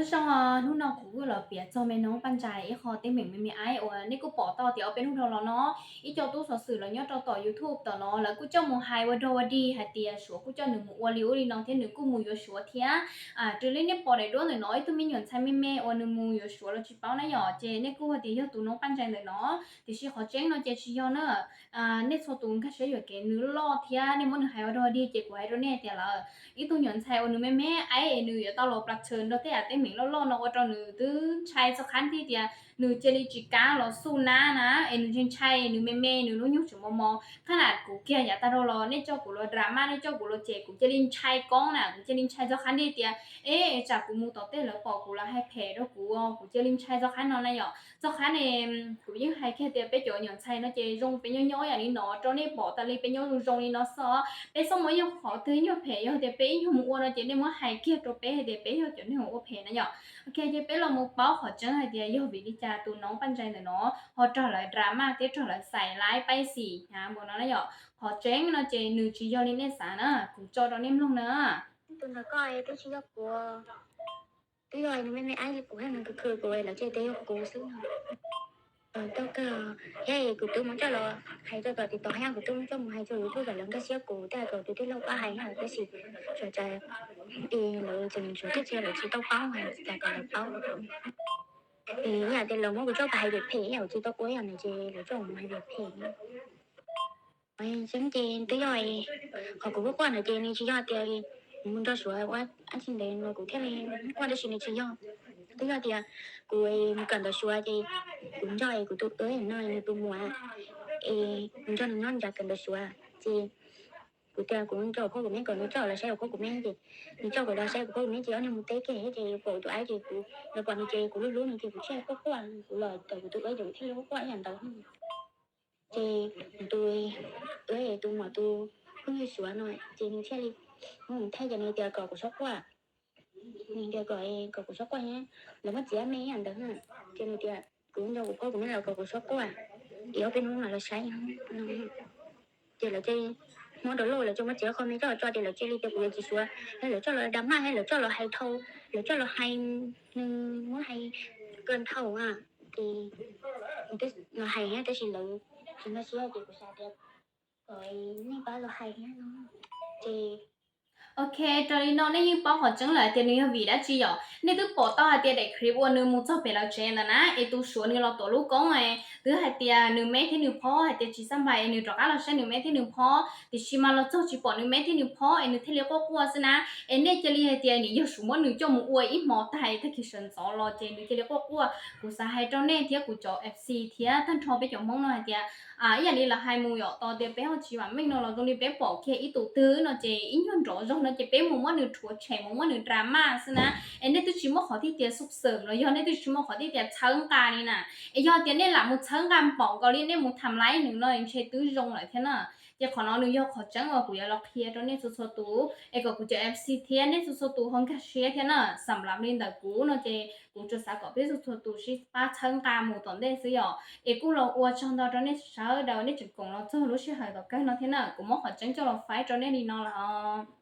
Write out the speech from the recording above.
Nyob zoo, hnub no kuv kuj los piav txog me noob Paj Ntsais ib qho teeb meem me me aib uas nej kuj pom tau tias ob peb hnub dhau los no ib co tub xov xwm los nyob rau tom YouTube tom no lawv kuj coj mus hais ua dog ua dig hais tias Suav kuj coj nws mus ua li ub li no thiab nws kuj mus yuav Suav thiab. Raws li nej pom daim duab ntawm no ib tug me nyuam ntxhais me me uas nws mus yuav Suav los tsis paub na yom, ces nej kuj hais tias yog tus noob Paj Ntsais ntawm no, tiam sis qhov tseeb no ces tsis yog na. Nej txhua tus nkag siab yuam kev, nws loj thiab nej muab nws hais ua dog dig ces kuv hais rau nej tias lawm ib tug nyuam ntxhais uas nws me me aib es nws yuav tau los plas tshawm nrog tej yam teeb meem loj loj no ua rau nws twb ntshai txog qhab thiab tias nws cia li tsis kam los xub nab na, es nws ntshai ntshai, nws me me, nws lub nyuj tseem mos mos. Qhab na kuv kiag yav tag dhau los nej coj kuv los drama, nej coj kuv los cem, kuv cia li ntshai koob na, kuv cia li ntshai txog qhab thiab tias, e, tsam kuv mus tom tej lawv pom kuv lawv hais phem rau kuv, kuv cia li ntshai txog qhab no na yom. Txog qhab ne, kuv yeej hais kiag tias peb cov nyuam ntxhais no ces zoo peb nyob nyob yam li no rau nej pom tas li peb nyob zoo zoo li no xwb. Peb txhob muab ib nyuag qhov twg ib nyuag phem, yog tias peb ib nyuag mus ua no ces nej muab hais kiag rau peb hais tias peb yog cov neeg ua phem na yom. Ok, ces peb los mus paub qhov tseeb hais tias yog vim li cas tus noob Paj Ntsais ntawm no ho raug lawv drama thiab raug lawv xais laib paib xim hnyav npaum no na yom. Qhov tseeb no ces nws tsis yog li nej xav na, kuv tso rau nej mloog na. Tus ntawd koj twb tsis yog kuv, twb yog nws me me aib li kuv, nws khwv khwv kuv lawv ces tias yog kuv xwb. Tau kawg, thiab kuv twb muab coj los hais rau tom TikTok, kuv twb muab coj mus hais rau YouTube kom lawv nkag siab kuv, tej kom tus tij laug pab hais na, tab sis tsuas cas lawv tseem tshuav tij txia lawv tsis tau paub hais cas kom lawv paub. Yam tias lawv muab kuv coj pas hais tias phem, yam kuv tsis tau ua yam no ces lawv coj mus hais tias phem. Tseeb ces twb yog qhov kuv quaj quaj ntawd ces nws tsis yog tias mus nrog Suav ua dab tsi ntawd los kuv thiaj li quaj, tab sis nws tsis yog. Twb yog tias kuv mus kawm ntawv Suav ces kuv nco es kuv tus wb no nws tus muam es kuv nco nws nyob ncav kawm ntawv Suav ces kuv tias kuv nco kuv phob kuv me kom nws coj los saib kuv phob kuv me ces nws coj kuv los saib kuv phob kuv me ces ob niag mus teb kiag ces pom tus aib ces kuv los pom nws ces kuv hlub hlub nws ces kuv thiaj quaj quaj, kuv los tawm kuv tus wb ces kuv thiaj li quaj quaj ib yam ntawd. Ces tus, tus muam tus phooj ywg Suav no ces nws thiaj li muab kuv thaij ces nws tias kom kuv txhob quaj, nws tias kom, kom kuv txhob quaj thiab lawv muab txiav me ib yam ntawd na. Ces nws tias kuv nco kuv phob kuv me los kom kuv txhob quaj, es ob peb hnub mam los saib. Ces lawv cia li muab rau lauj, lawv cia muab txiav qho me coj los tso ces lawv cia li tias kuv yuav tsis Suav, lawv coj los drama, lawv coj los hais dhau, lawv coj los hais, nws muab hais kawg dhau a. Ces los hais thiab tab sis lawv tsis nkag siab ces kuv xav tias kom nej pab los hais thiab no. Ces ok, raws li no nej yeej paub qhov tseeb lawm tias nws yog vim dab tsi yom. Nej twb pom tau hais tias daim clip uas nws mus txog pem lawv tsev ntawd na, es tus Suav nws los tuav lub koob, twb hais tias nws me thiab nws phob hais tias tsis xab npais es nws rov qab los saib nws me thiab nws phob, tiam sis mas los txog tsis pom nws me thiab nws phob es nws thiaj li quaj quaj xwb na. Es nej cia li hais tias nim yog Suav muab nws coj mus ua ib hmo tag tag kis sawv ntxov los ces nws cia li quaj quaj. Kuv xav hais rau nej thiab kuv cov F C thiab tag nrho peb cov Hmoob no hais tias ib yam li lawv hais mus yom, tos tias peb ho tsis vam meej no los zoo li peb pom kiag ib tug twg no ces ib nyuag nrov zog no ces peb mus muab nws rhuav tshem, mus muab nws drama xwb na. Es nej twb tsis muaj qhov thiaj tias xub xeem los yog nej twb tsis muaj qhov thiaj tias txhawb nqa li na. Es yog tias nej lam mus txhawb nqa npaum nkaus li nej mus tham laib nws no ntshe twb zoo lawm thiab na. Ces qhov no nws yog qhov tseeb uas kuv yuav los qhia rau nej txhua txhua tus es kom kuv cov F C thiab nej txhua txhua tus ho nkag siab thiab na. Xam lav li ntawm kuv no ces kuv tsuas xav kom peb txhua txhua tus sib pab txhawb nqa mus tom ntej xwb yom. Es kuj los ua tsaug ntau rau nej sawv daws nej tseem koom los txog lub sij hawm tom kawg no thiab na. Kuv muab qhov tseeb coj los faib rau nej li no lawm os.